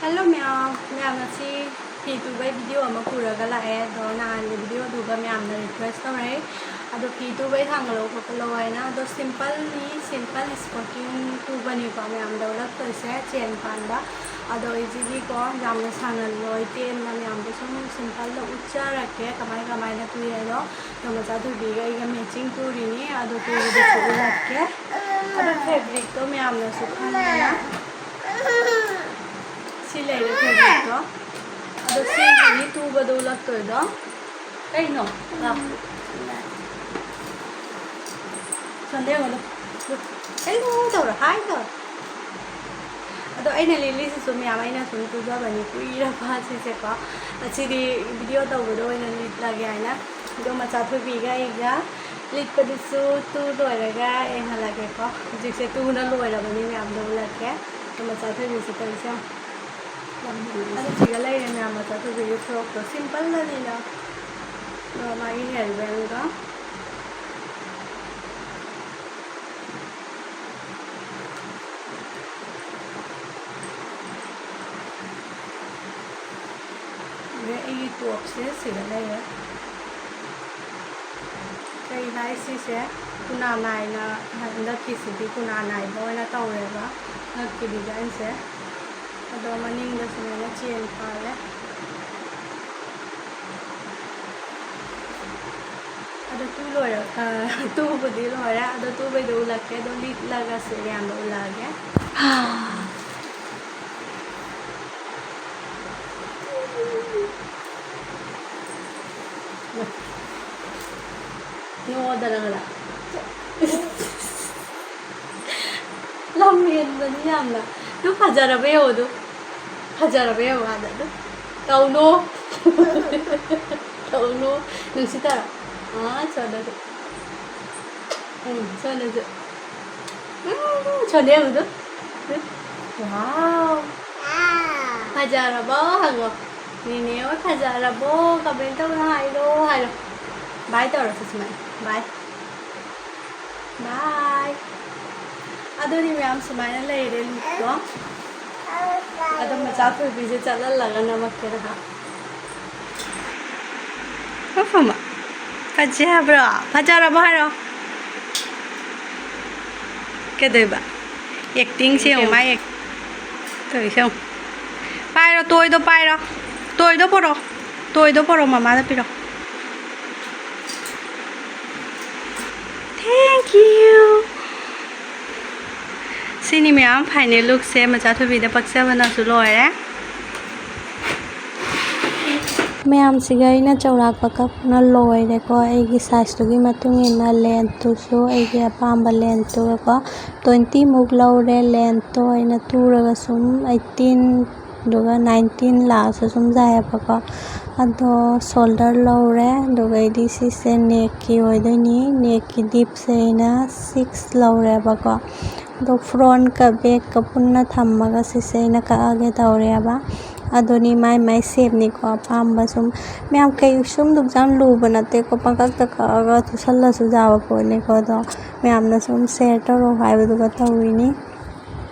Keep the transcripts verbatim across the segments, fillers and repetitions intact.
Hello ꯃꯌꯥꯝ, ꯃꯌꯥꯝ ꯉꯁꯤ ꯐꯤ ꯇꯨꯕꯩ video ꯑꯃ ꯄꯨꯔꯒ ꯂꯥꯛꯑꯦ꯫ ꯑꯗꯣ ꯅꯍꯥꯟꯒꯤ videoꯗꯨꯒ ꯃꯌꯥꯝꯅ request ꯇꯧꯔꯛꯑꯦ꯫ ꯑꯗꯣ ꯐꯤ ꯇꯨꯕꯩ ꯊꯥꯡꯒꯠꯂꯛꯑꯣ ꯈꯣꯠꯀꯠꯂꯛꯑꯣ ꯍꯥꯏꯅ꯫ ꯑꯗꯣ simpleꯅꯤ, simple stocking ꯇꯨꯕꯅꯤꯀꯣ ꯃꯌꯥꯝꯗ ꯎꯠꯂꯛꯇꯣꯏꯁꯦ, ꯆꯦꯟ ꯄꯥꯟꯕ꯫ ꯑꯗꯣ ꯑꯩꯁꯤꯗꯤꯀꯣ ꯌꯥꯝꯅ ꯁꯥꯡꯍꯜꯂꯣꯏ, ꯇꯦꯟꯅ ꯃꯌꯥꯝꯗ ꯁꯨꯝ simpleꯗ ꯎꯠꯆꯔꯛꯀꯦ ꯀꯃꯥꯏ ꯀꯃꯥꯏꯅ ꯇꯨꯏ ꯍꯥꯏꯗꯣ꯫ ꯑꯗꯣ ꯃꯆꯥ ꯊꯣꯏꯕꯤꯒ ꯑꯩꯒ matching ꯇꯨꯔꯤꯅꯤ, ꯑꯗꯣ ꯇꯨꯕꯗꯨꯁꯨ ꯎꯠꯂꯛꯀꯦ꯫ ꯑꯗꯣ fabricꯇꯣ ꯃꯌꯥꯝꯅꯁꯨ ꯈꯪꯉꯦꯅ꯫ ꯁꯤ ꯂꯩꯔꯦ fabricꯇꯣ꯫ ꯑꯗꯣ ꯁꯤꯒꯤꯅꯤ ꯇꯨꯕꯗꯣ ꯎꯠꯂꯛꯇꯣꯏꯗꯣ꯫ ꯀꯩꯅꯣ? ꯂꯥꯎ꯫ ꯁꯣꯟꯗ ꯌꯦꯡꯉꯣ ꯑꯗꯣ꯫ ꯀꯩꯅꯣ ꯇꯧꯔꯣ, ꯍꯥꯏ ꯇꯧꯔꯣ꯫ ꯑꯗꯣ ꯑꯩꯅ ꯂꯤꯠꯂꯤꯁꯤꯁꯨ ꯃꯌꯥꯝ ꯑꯩꯅ ꯁꯨꯝ ꯇꯨꯖꯕꯅꯤ ꯀꯨꯏꯔꯕ ꯁꯤꯁꯦꯀꯣ꯫ ꯑꯁꯤꯗꯤ video ꯇꯧꯕꯗ ꯑꯣꯏꯅ ꯂꯤꯠꯂꯒꯦ ꯍꯥꯏꯅ꯫ ꯑꯗꯣ ꯃꯆꯥ ꯊꯣꯏꯕꯤꯒ ꯑꯩꯒ ꯂꯤꯠꯄꯗꯨꯁꯨ ꯇꯨ ꯂꯣꯏꯔꯒ ꯌꯦꯡꯍꯜꯂꯒꯦꯀꯣ꯫ ꯍꯧꯖꯤꯛꯁꯦ ꯇꯨꯅ ꯂꯣꯏꯔꯕꯅꯤ, ꯃꯌꯥꯝꯗ ꯎꯠꯂꯛꯀꯦ꯫ ꯑꯗꯣ ꯃꯆꯥ ꯊꯣꯏꯕꯤꯁꯦ ꯇꯧꯔꯤꯁꯦ ꯌꯦꯡꯉꯣ꯫ ꯑꯗꯨ ꯁꯤꯒ ꯂꯩꯔꯦ ꯃꯌꯥꯝ, ꯃꯆꯥ ꯊꯣꯏꯕꯤꯒꯤ frockꯇꯣ simpleꯗꯅꯤꯅ꯫ ꯑꯗꯣ ꯃꯥꯒꯤ hairbandꯒ꯫ ꯑꯗꯩ ꯑꯩꯒꯤ topꯁꯦ ꯁꯤꯗ ꯂꯩꯔꯦ꯫ ꯀꯩ ꯍꯥꯏ ꯁꯤꯁꯦ? ꯀꯨꯅꯥ ꯅꯥꯏꯅ, ꯍꯟꯗꯛꯀꯤꯁꯤꯗꯤ ꯀꯨꯅꯥ ꯅꯥꯏꯕ ꯑꯣꯏꯅ ꯇꯧꯔꯦꯕ ꯉꯛꯀꯤ designꯁꯦ꯫ ꯑꯗꯣ ꯃꯅꯤꯡꯗ ꯁꯨꯃꯥꯏꯅ ꯆꯦꯟ ꯄꯥꯜꯂꯦ꯫ ꯑꯗꯣ ꯇꯨ ꯂꯣꯏꯔ-, ꯑ, ꯇꯨꯕꯨꯗꯤ ꯂꯣꯏꯔꯦ꯫ ꯑꯗꯣ ꯇꯨꯕꯩꯗꯣ ꯎꯠꯂꯛꯀꯦ꯫ ꯑꯗꯣ ꯂꯤꯠꯂꯒꯁꯨ ꯃꯌꯥꯝꯗ ꯎꯠꯂꯛꯑꯒꯦ꯫ ꯅꯣꯛꯑꯣꯗꯅ ꯈꯔ꯫ ꯂꯝ ꯍꯦꯟꯕꯅꯤ ꯌꯥꯝꯅ꯫ ꯑꯗꯨ ꯐꯖꯔꯕ ꯌꯦꯡꯉꯣ ꯑꯗꯨ꯫ ꯐꯖꯔꯕ ꯌꯦꯡꯉꯣ ꯑꯥꯗ ꯑꯗꯨ꯫ ꯇꯧꯅꯣ꯫ ꯇꯧꯅꯣ꯫ ꯅꯨꯡꯁꯤꯠ ꯇꯥꯔꯣ꯫ ꯑꯥ, ꯁꯣꯝꯗꯁꯨ꯫ ꯎꯝ, ꯁꯣꯝꯗꯁꯨ꯫ ꯎꯝ, ꯁꯣꯝꯗ ꯌꯦꯡꯉꯨ ꯑꯗꯨ꯫ ꯎꯝ꯫ Wow꯫ ꯐꯖꯔꯕꯣ? ꯍꯪꯉꯣ꯫ ꯅꯦꯅꯦ ꯍꯣꯏ ꯐꯖꯔꯕꯣ? Comment ꯇꯧꯅ ꯍꯥꯏꯔꯣ, ꯍꯥꯏꯔꯣ꯫ Bye ꯇꯧꯔꯁꯤ ꯁꯨꯃꯥꯏꯅ꯫ Bye꯫ Bye꯫ ꯑꯗꯨꯗꯤ ꯃꯌꯥꯝ ꯁꯨꯃꯥꯏꯅ ꯂꯩꯔꯦ lookꯇꯣ꯫ ꯑꯗꯣ ꯃꯆꯥ ꯊꯣꯏꯕꯤꯁꯦ ꯆꯠꯍꯜꯂꯒ ꯅꯝꯃꯛꯀꯦ ꯅꯍꯥꯛ꯫ ꯃꯐꯝ ꯐꯖꯕ꯭ꯔꯣ? ꯐꯖꯔꯕꯣ ꯍꯥꯏꯔꯣ? ꯀꯩꯗꯧꯕ? ꯑꯦꯛꯇꯤꯡꯁꯦ ꯌꯦꯡꯉꯨ, ꯃꯥꯏ ꯑꯦꯛ-, ꯇꯧꯔꯤꯁꯦ ꯌꯦꯡꯉꯨ꯫ ꯄꯥꯏꯔꯣ, ꯇꯣꯏꯗꯣ ꯄꯥꯏꯔꯣ꯫ ꯇꯣꯏꯗꯣ ꯄꯣꯔꯣ꯫ ꯇꯣꯏꯗꯣ ꯄꯣꯔꯣ, ꯃꯃꯥꯗ ꯄꯤꯔꯣ꯫ Thank you꯫ ꯁꯤꯅꯤ ꯃꯌꯥꯝ ꯐꯥꯏꯅꯦꯜ ꯂꯨꯛꯁꯦ꯫ ꯃꯆꯥ ꯊꯣꯏꯕꯤꯗ ꯄꯛꯆꯕꯅꯁꯨ ꯂꯣꯏꯔꯦ꯫ ꯃꯌꯥꯝꯁꯤꯒ ꯑꯩꯅ ꯆꯥꯎꯔꯥꯛꯄ ꯀꯛꯅ ꯂꯣꯏꯔꯦꯀꯣ꯫ ꯑꯩꯒꯤ ꯁꯥꯏꯖꯇꯨꯒꯤ ꯃꯇꯨꯡ ꯏꯟꯅ ꯂꯦꯟꯠꯇꯨꯁꯨ ꯑꯩꯒꯤ ꯑꯄꯥꯝꯕ ꯂꯦꯟꯠꯇꯨꯒꯀꯣ꯫ Twenty ꯃꯨꯛ ꯂꯧꯔꯦ ꯂꯦꯟꯠꯇꯣ꯫ ꯑꯩꯅ ꯇꯨꯔꯒ ꯁꯨꯝ eighteen ꯑꯗꯨꯒ nineteen ꯂꯥꯛꯑꯁꯨ ꯁꯨꯝ ꯌꯥꯏꯌꯦꯕꯀꯣ꯫ ꯑꯗꯣ ꯁꯣꯜꯗꯔ ꯂꯧꯔꯦ, ꯑꯗꯨꯒꯩꯗꯤ ꯁꯤꯁꯦ ꯅꯦꯛꯀꯤ ꯑꯣꯏꯗꯣꯏꯅꯤ꯫ ꯅꯦꯛꯀꯤ ꯗꯤꯞꯁꯦ ꯑꯩꯅ six ꯂꯧꯔꯦꯕꯀꯣ꯫ ꯑꯗꯣ ꯐ꯭ꯔꯣꯟꯠꯀ ꯕꯦꯛꯀ ꯄꯨꯟꯅ ꯊꯝꯃꯒ ꯁꯤꯁꯦ ꯑꯩꯅ ꯀꯛꯑꯒꯦ ꯇꯧꯔꯦꯕ꯫ ꯑꯗꯨꯅꯤ ꯃꯥꯏ ꯃꯥꯏ ꯁꯦꯞꯅꯤꯀꯣ, ꯑꯄꯥꯝꯕ ꯁꯨꯝ꯫ ꯃꯌꯥꯝ ꯀꯩꯁꯨꯝ ꯑꯗꯨꯛ ꯌꯥꯝ ꯂꯨꯕ ꯅꯠꯇꯦꯀꯣ, ꯄꯪꯀꯛꯇ ꯀꯛꯑꯒ ꯇꯨꯁꯜꯂꯁꯨ ꯌꯥꯕ ꯄꯣꯠꯅꯤꯀꯣ꯫ ꯑꯗꯣ ꯃꯌꯥꯝꯅ ꯁꯨꯝ ꯁꯤꯌꯔ ꯇꯧꯔꯣ ꯍꯥꯏꯕꯗꯨꯒ ꯇꯧꯔꯤꯅꯤ꯫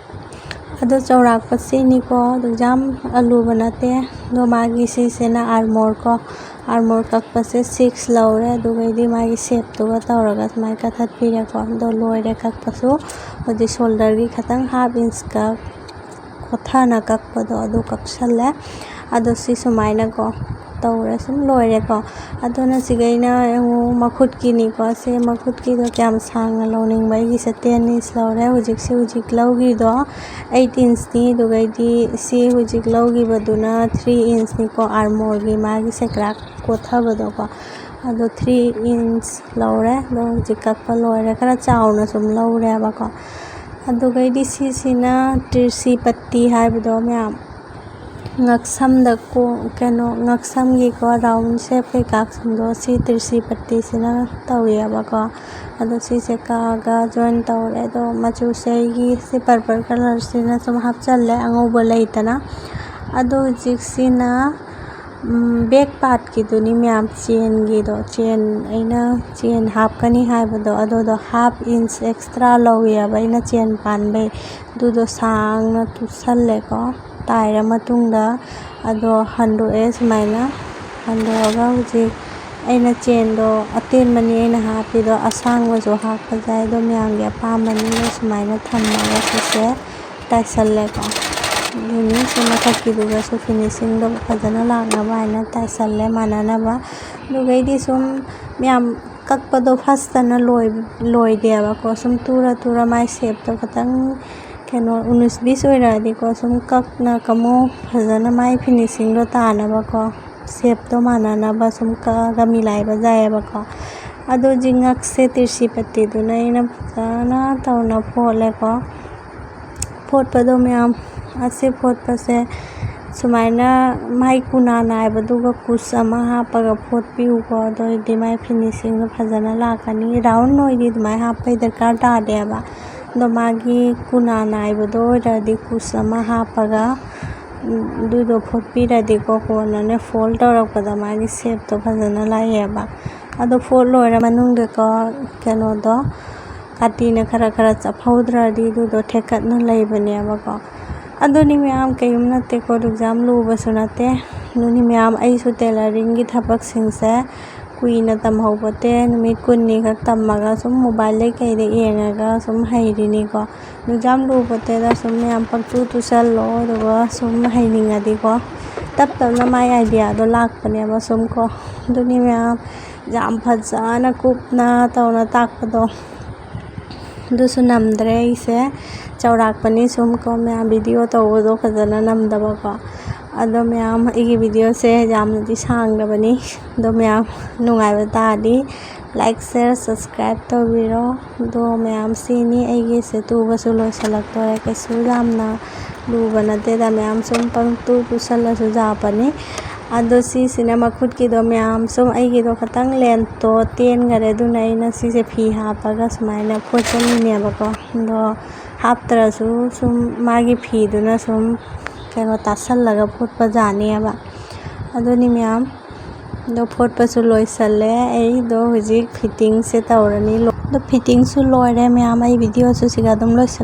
ꯑꯗꯣ ꯆꯥꯎꯔꯥꯛꯄ ꯁꯤꯅꯤꯀꯣ, ꯑꯗꯨꯛ ꯌꯥꯝ ꯑꯂꯨꯕ ꯅꯠꯇꯦ꯫ ꯑꯗꯣ ꯃꯥꯒꯤ ꯁꯤꯁꯤꯅ ꯑꯥꯔꯃꯣꯔ ꯀꯣ, ꯑꯥꯔꯃꯣꯔ ꯀꯛꯄꯁꯦ six ꯂꯧꯔꯦ꯫ ꯑꯗꯨꯒꯩꯗꯤ ꯃꯥꯒꯤ ꯁꯦꯞꯇꯨꯒ ꯇꯧꯔꯒ ꯁꯨꯃꯥꯏꯅ ꯀꯛꯊꯠꯄꯤꯔꯦꯀꯣ꯫ ꯑꯗꯣ ꯂꯣꯏꯔꯦ ꯀꯛꯄꯁꯨ꯫ ꯍꯧꯖꯤꯛ ꯁꯣꯜꯗꯔꯒꯤ ꯈꯇꯪ half inch ꯀꯛ-, ꯈꯣꯠꯊꯅ ꯀꯛꯄꯗꯣ ꯑꯗꯨ ꯀꯛꯁꯜꯂꯦ꯫ ꯑꯗꯣ ꯁꯤ ꯁꯨꯃꯥꯏꯅꯀꯣ ꯇꯧꯔꯦ, ꯁꯨꯝ ꯂꯣꯏꯔꯦꯀꯣ꯫ ꯑꯗꯨꯅ ꯁꯤꯒꯩꯅ ꯌꯦꯡꯉꯨ, ꯃꯈꯨꯠꯀꯤꯅꯤꯀꯣ꯫ ꯁꯦ ꯃꯈꯨꯠꯀꯤꯗꯣ ꯀꯌꯥꯝ ꯁꯥꯡꯅ ꯂꯧꯅꯤꯡꯕ, ꯑꯩꯒꯤꯁꯦ ten inch ꯂꯧꯔꯦ꯫ ꯍꯧꯖꯤꯛꯁꯦ ꯍꯧꯖꯤꯛ ꯂꯧꯈꯤꯗꯣ eight inchꯅꯤ꯫ ꯑꯗꯨꯒꯩꯗꯤ ꯁꯤ ꯍꯧꯖꯤꯛ ꯂꯧꯈꯤꯕꯗꯨꯅ three inchꯅꯤꯀꯣ, ꯑꯥꯔꯃꯣꯔꯒꯤ ꯃꯥꯒꯤ ꯁꯦꯀ꯭ꯔꯥꯛ ꯀꯣꯠꯊꯕꯗꯣꯀꯣ꯫ ꯑꯗꯣ three inch ꯂꯧꯔꯦ꯫ ꯑꯗꯣ ꯍꯧꯖꯤꯛ ꯀꯛꯄ ꯂꯣꯏꯔꯦ꯫ ꯈꯔ ꯆꯥꯎꯅ ꯁꯨꯝ ꯂꯧꯔꯦꯕꯀꯣ꯫ ꯑꯗꯨꯒꯩꯗꯤ ꯁꯤꯁꯤꯅ ꯇꯤꯔꯁꯤ ꯄꯠꯇꯤ ꯍꯥꯏꯕꯗꯣ ꯃꯌꯥꯝ, ꯉꯛꯁꯝꯗ ꯀꯣ-, ꯀꯩꯅꯣ, ꯉꯛꯁꯝꯒꯤꯀꯣ round shape ꯀꯩꯀꯥꯁꯤꯡꯗꯣ ꯁꯤ ꯇꯤꯔꯁꯤ ꯄꯠꯇꯤꯁꯤꯅ ꯇꯧꯋꯦꯕꯀꯣ꯫ ꯑꯗꯣ ꯁꯤꯁꯦ ꯀꯛꯑꯒ join ꯇꯧꯔꯦ꯫ ꯑꯗꯣ ꯃꯆꯨꯁꯦ ꯑꯩꯒꯤ ꯁꯤ purple colourꯁꯤꯅ ꯁꯨꯝ ꯍꯥꯞꯆꯜꯂꯦ, ꯑꯉꯧꯕ ꯂꯩꯇꯅ꯫ ꯑꯗꯣ ꯍꯧꯖꯤꯛꯁꯤꯅ ꯕꯦꯛ ꯄꯥꯔꯠꯀꯤꯗꯨꯅꯤ ꯃꯌꯥꯝ, ꯆꯦꯟꯒꯤꯗꯣ, ꯆꯦꯟ, ꯑꯩꯅ ꯆꯦꯟ ꯍꯥꯞꯀꯅꯤ ꯍꯥꯏꯕꯗꯣ, ꯑꯗꯨꯗꯣ ꯍꯥꯐ ꯏꯟꯆ ꯑꯦꯛꯁꯇ꯭ꯔꯥ ꯂꯧꯋꯦꯕ ꯑꯩꯅ ꯆꯦꯟ ꯄꯥꯟꯕꯩ꯫ ꯑꯗꯨꯗꯣ ꯁꯥꯡꯅ ꯇꯨꯁꯜꯂꯦꯀꯣ, ꯇꯥꯏꯔ ꯃꯇꯨꯡꯗ ꯑꯗꯣ ꯍꯟꯗꯣꯛꯑꯦ ꯁꯨꯃꯥꯏꯅ꯫ ꯍꯟꯗꯣꯛꯑꯒ ꯍꯧꯖꯤꯛ ꯑꯩꯅ ꯆꯦꯟꯗꯣ ꯑꯇꯦꯟꯕꯅꯤ ꯑꯩꯅ ꯍꯥꯞꯄꯤꯗꯣ, ꯑꯁꯥꯡꯕꯁꯨ ꯍꯥꯞꯄ ꯌꯥꯏ, ꯑꯗꯣ ꯃꯌꯥꯝꯒꯤ ꯑꯄꯥꯝꯕꯅꯤꯅ ꯁꯨꯃꯥꯏꯅ ꯊꯝꯃꯒ ꯁꯤꯁꯦ ꯇꯥꯏꯁꯜꯂꯦꯀꯣ꯫ ꯑꯗꯨꯅꯤ ꯁꯤ ꯃꯊꯛꯀꯤꯗꯨꯒꯁꯨ ꯐꯤꯅꯤꯁꯤꯡꯗꯣ ꯐꯖꯅ ꯂꯥꯛꯅꯕ ꯍꯥꯏꯅ ꯇꯥꯏꯁꯜꯂꯦ ꯃꯥꯟꯅꯅꯕ꯫ ꯑꯗꯨꯒꯩꯗꯤ ꯁꯨꯝ ꯃꯌꯥꯝ ꯀꯛꯄꯗꯣ ꯐꯥꯁꯇꯅ ꯂꯣꯏ-, ꯂꯣꯏꯗꯦꯕꯀꯣ꯫ ꯁꯨꯝ ꯇꯨꯔ ꯇꯨꯔ ꯃꯥꯏ ꯁꯦꯞꯇꯣ ꯈꯤꯇꯪ ꯀꯩꯅꯣ ꯎꯅꯤꯁ ꯕꯤꯁ ꯑꯣꯏꯔꯛꯑꯗꯤꯀꯣ, ꯁꯨꯝ ꯀꯛꯅ ꯀꯃꯣ ꯐꯖꯅ ꯃꯥꯏ ꯐꯤꯅꯤꯁꯤꯡꯗꯣ ꯇꯥꯅꯕꯀꯣ, ꯁꯦꯞꯇꯣ ꯃꯥꯟꯅꯅꯕ ꯁꯨꯝ ꯀꯛꯑꯒ ꯃꯤꯂꯥꯏꯕ ꯌꯥꯏꯌꯦꯕꯀꯣ꯫ ꯑꯗꯣ ꯖꯤꯉꯛꯁꯦ ꯇꯤꯔꯁꯤ ꯄꯠꯇꯤꯗꯨꯅ ꯑꯩꯅ ꯐꯖꯅ ꯇꯧꯅ ꯐꯣꯠꯂꯦꯀꯣ꯫ ꯐꯣꯠꯄꯗꯣ ꯃꯌꯥꯝ, ꯑꯁꯤ ꯐꯣꯠꯄꯁꯦ ꯁꯨꯃꯥꯏꯅ ꯃꯥꯏ ꯀꯨꯅꯥ ꯅꯥꯏꯕꯗꯨꯒ ꯀꯨꯁ ꯑꯃ ꯍꯥꯞꯄꯒ ꯐꯣꯠꯄꯤꯌꯨꯀꯣ, ꯑꯗꯨ ꯑꯣꯏꯔꯗꯤ ꯃꯥꯏ ꯐꯤꯅꯤꯁꯤꯡꯗꯣ ꯐꯖꯅ ꯂꯥꯛꯀꯅꯤ꯫ ꯔꯥꯎꯟ ꯑꯣꯏꯗꯤ ꯑꯗꯨꯃꯥꯏꯅ ꯍꯥꯞꯄꯩ ꯗꯔꯀꯥꯔ ꯇꯥꯗꯦꯕ, ꯑꯗꯣ ꯃꯥꯒꯤ ꯀꯨꯅꯥ ꯅꯥꯏꯕꯗꯣ ꯑꯣꯏꯔꯗꯤ ꯀꯨꯁ ꯑꯃ ꯍꯥꯞꯄꯒ, ꯎꯝ, ꯑꯗꯨꯗꯣ ꯐꯣꯠꯄꯤꯔꯗꯤꯀꯣ, ꯀꯣꯟꯅꯅꯦ ꯐꯣꯜ ꯇꯧꯔꯛꯄꯗ ꯃꯥꯒꯤ ꯁꯦꯞꯇꯣ ꯐꯖꯅ ꯂꯥꯛꯑꯦꯕ꯫ ꯑꯗꯣ ꯐꯣꯠ ꯂꯣꯏꯔ ꯃꯅꯨꯡꯗꯀꯣ, ꯀꯩꯅꯣꯗꯣ, ꯀꯥꯇꯤꯅ ꯈꯔ ꯈꯔ ꯆꯞꯍꯧꯗ꯭ꯔꯗꯤ ꯑꯗꯨꯗꯣ ꯊꯦꯛꯀꯠꯅ ꯂꯩꯕꯅꯦꯕꯀꯣ꯫ ꯑꯗꯨꯅꯤ ꯃꯌꯥꯝ, ꯀꯩꯝ ꯅꯠꯇꯦꯀꯣ, ꯑꯗꯨꯛ ꯌꯥꯝ ꯂꯨꯕꯁꯨ ꯅꯠꯇꯦ꯫ ꯑꯗꯨꯅꯤ ꯃꯌꯥꯝ, ꯑꯩꯁꯨ ꯇꯦꯂꯔꯤꯡꯒꯤ ꯊꯕꯛꯁꯤꯡꯁꯦ ꯀꯨꯏꯅ ꯇꯝꯍꯧꯕ ꯅꯠꯇꯦ, ꯅꯨꯃꯤꯠ ꯀꯨꯟꯅꯤ ꯈꯛ ꯇꯝꯃꯒ ꯁꯨꯝ ꯃꯣꯕꯥꯏꯜꯗꯩ ꯀꯩꯗꯩ ꯌꯦꯡꯉꯒ ꯁꯨꯝ ꯍꯩꯔꯤꯅꯤꯀꯣ꯫ ꯑꯗꯨꯛ ꯌꯥꯝ ꯂꯨꯕ ꯅꯠꯇꯦꯗ, ꯁꯨꯝ ꯃꯌꯥꯝ ꯄꯪꯇꯨ ꯇꯨꯁꯜꯂꯣ, ꯑꯗꯨꯒ ꯁꯨꯝ ꯍꯩꯅꯤꯡꯉꯗꯤꯀꯣ, ꯇꯞ ꯇꯞꯅ ꯃꯥꯏ ꯑꯥꯏꯗꯤꯌꯥꯗꯣ ꯂꯥꯛꯄꯅꯦꯕ ꯁꯨꯝ ꯀꯣ꯫ ꯑꯗꯨꯅꯤ ꯃꯌꯥꯝ, ꯌꯥꯝ ꯐꯖꯅ ꯀꯨꯞꯅ ꯇꯧꯅ ꯇꯥꯛꯄꯗꯣ ꯑꯗꯨꯁꯨ ꯅꯝꯗ꯭ꯔꯦ ꯑꯩꯁꯦ꯫ ꯆꯥꯎꯔꯥꯛꯄꯅꯤ ꯁꯨꯝ ꯀꯣ ꯃꯌꯥꯝ, ꯚꯤꯗꯤꯑꯣ ꯇꯧꯕꯗꯣ ꯐꯖꯅ ꯅꯝꯗꯕꯀꯣ꯫ ꯑꯗꯣ ꯃꯌꯥꯝ, ꯑꯩꯒꯤ ꯚꯤꯗꯤꯑꯣꯁꯦ ꯌꯥꯝꯅꯗꯤ ꯁꯥꯡꯗꯕꯅꯤ꯫ ꯑꯗꯣ ꯃꯌꯥꯝ ꯅꯨꯡꯉꯥꯏꯕ ꯇꯥꯔꯗꯤ like, share, subscribe ꯇꯧꯕꯤꯔꯣ꯫ ꯑꯗꯣ ꯃꯌꯥꯝ, ꯁꯤꯅꯤ ꯑꯩꯒꯤꯁꯦ ꯇꯨꯕꯁꯨ ꯂꯣꯏꯁꯤꯜꯂꯛꯇꯣꯔꯦ꯫ ꯀꯩꯁꯨ ꯌꯥꯝꯅ ꯂꯨꯕ ꯅꯠꯇꯦꯗ ꯃꯌꯥꯝ, ꯁꯨꯝ ꯄꯪꯇꯨ ꯇꯨꯁꯜꯂꯁꯨ ꯌꯥꯕꯅꯤ꯫ ꯑꯗꯣ ꯁꯤꯁꯤꯅ ꯃꯈꯨꯠꯀꯤꯗꯣ ꯃꯌꯥꯝ, ꯁꯨꯝ ꯑꯩꯒꯤꯗꯣ ꯈꯇꯪ ꯂꯦꯟꯇꯣ ꯇꯦꯟꯈꯔꯦ, ꯑꯗꯨꯅ ꯑꯩꯅ ꯁꯤꯁꯦ ꯐꯤ ꯍꯥꯞꯄꯒ ꯁꯨꯃꯥꯏꯅ ꯐꯣꯠꯆꯟꯕꯅꯦꯕꯀꯣ꯫ ꯑꯗꯣ ꯍꯥꯞꯇ꯭ꯔꯁꯨ ꯁꯨꯝ ꯃꯥꯒꯤ ꯐꯤꯗꯨꯅ ꯁꯨꯝ ꯀꯩꯅꯣ ꯇꯥꯁꯜꯂꯒ ꯐꯣꯠꯄ ꯌꯥꯅꯦꯕ꯫ ꯑꯗꯨꯅꯤ ꯃꯌꯥꯝ, ꯑꯗꯣ ꯐꯣꯠꯄꯁꯨ ꯂꯣꯏꯁꯜꯂꯦ꯫ ꯑꯩꯗꯣ ꯍꯧꯖꯤꯛ fittingꯁꯦ ꯇꯧꯔꯅꯤ꯫ ꯑꯗꯣ fittingꯁꯨ ꯂꯣꯏꯔꯦ ꯃꯌꯥꯝ꯫ ꯑꯩ videoꯁꯨ ꯁꯤꯒ ꯑꯗꯨꯝ ꯂꯣꯏꯁꯜꯂꯦ꯫